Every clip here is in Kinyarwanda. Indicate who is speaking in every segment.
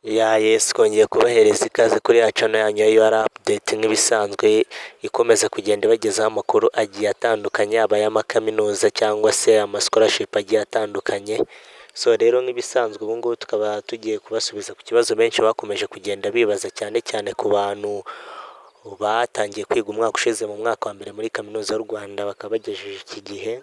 Speaker 1: Ya yes, twongeye kubahereza ikaze kuri ya channel yanyu ya UR Update. Nk'ibisanzwe ikomeza kugenda ibagezaho amakuru agiye atandukanye, yaba ay'amakaminuza cyangwa se ama scholarship agiye atandukanye. So rero, nk'ibisanzwe, ubu ngubu tukaba tugiye kubasubiza ku kibazo benshi bakomeje kugenda bibaza, cyane cyane ku bantu batangiye kwiga umwaka ushize mu mwaka wa mbere muri Kaminuza y'u Rwanda, bakaba bagejeje iki gihe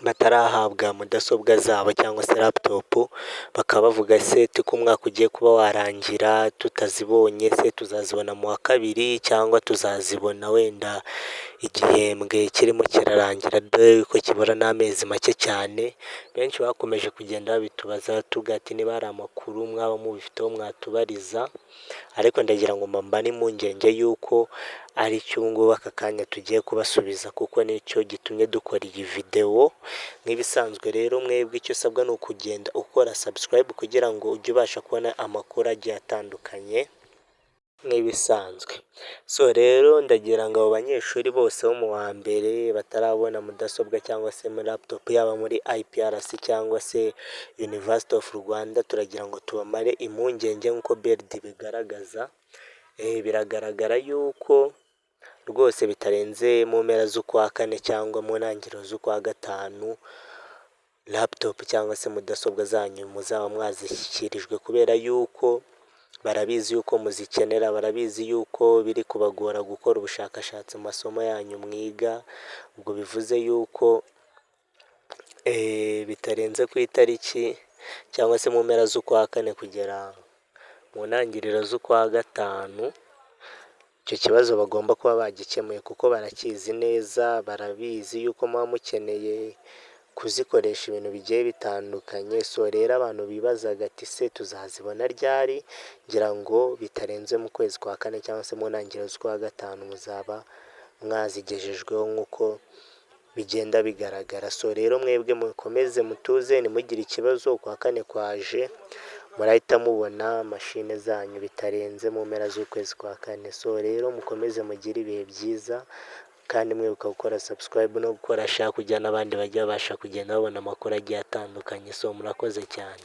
Speaker 1: batarahabwa mudasobwa zabo cyangwa se laptop. Bakaba bavuga: "Se ko umwaka ugiye kuba warangira tutazibonye, se tuzazibona mu wa kabiri cyangwa tuzazibona wenda igihembwe kirimo kirarangira, dore ko kibura n'amezi make cyane?" Benshi bakomeje kugenda babitubaza, tuvuga ati niba hari amakuru mwaba mubifiteho mwatubariza. Ariko ndagira ngo mbamare impungenge y'uko ari cyo ubu ngubu aka kanya tugiye kubasubiza, kuko nicyo gitumye dukora iyi videwo. Nk'ibisanzwe rero, mwebwe icyo usabwa ni ukugenda ukora subscribe kugira ngo ujye ubasha kubona amakuru agiye atandukanye nk'ibisanzwe. So rero, ndagira ngo abo banyeshuri bose bo mu wa mbere batarabona mudasobwa cyangwa se muri laptop, yaba muri IPRC cyangwa se University of Rwanda, turagira ngo tubamare impungenge nk'uko BRD bigaragaza. Biragaragara yuko rwose bitarenze mu mpera z'ukwa kane cyangwa mu ntangiriro z'ukwa gatanu, laptop cyangwa se mudasobwa zanyu muzaba mwazishyikirijwe, kubera yuko barabizi yuko muzikenera, barabizi yuko biri kubagora gukora ubushakashatsi mu masomo yanyu mwiga. Ubwo bivuze yuko bitarenze ku itariki cyangwa se mu mpera z'ukwa kane kugera mu ntangiriro z'ukwa gatanu, icyo kibazo bagomba kuba bagikemuye, kuko barakizi neza, barabizi yuko muba mukeneye kuzikoresha ibintu bigiye bitandukanye. So rero, abantu bibazaga ati: "Se tuzazibona ryari?" Ngira ngo bitarenze mu kwezi kwa kane cyangwa se mu ntangiriro z'ukwa gatanu muzaba mwazigejejweho nk'uko bigenda bigaragara. So rero, mwebwe mukomeze mutuze, ntimugire ikibazo. Ukwa kane kwaje, murahita mubona mashine zanyu bitarenze mu mpera z'ukwezi kwa kane. So rero, mukomeze mugire ibihe byiza kandi mwibuka gukora subscribe no gukora share kugira n'abandi bajye babasha kugenda babona amakuru agiye atandukanye. So murakoze cyane.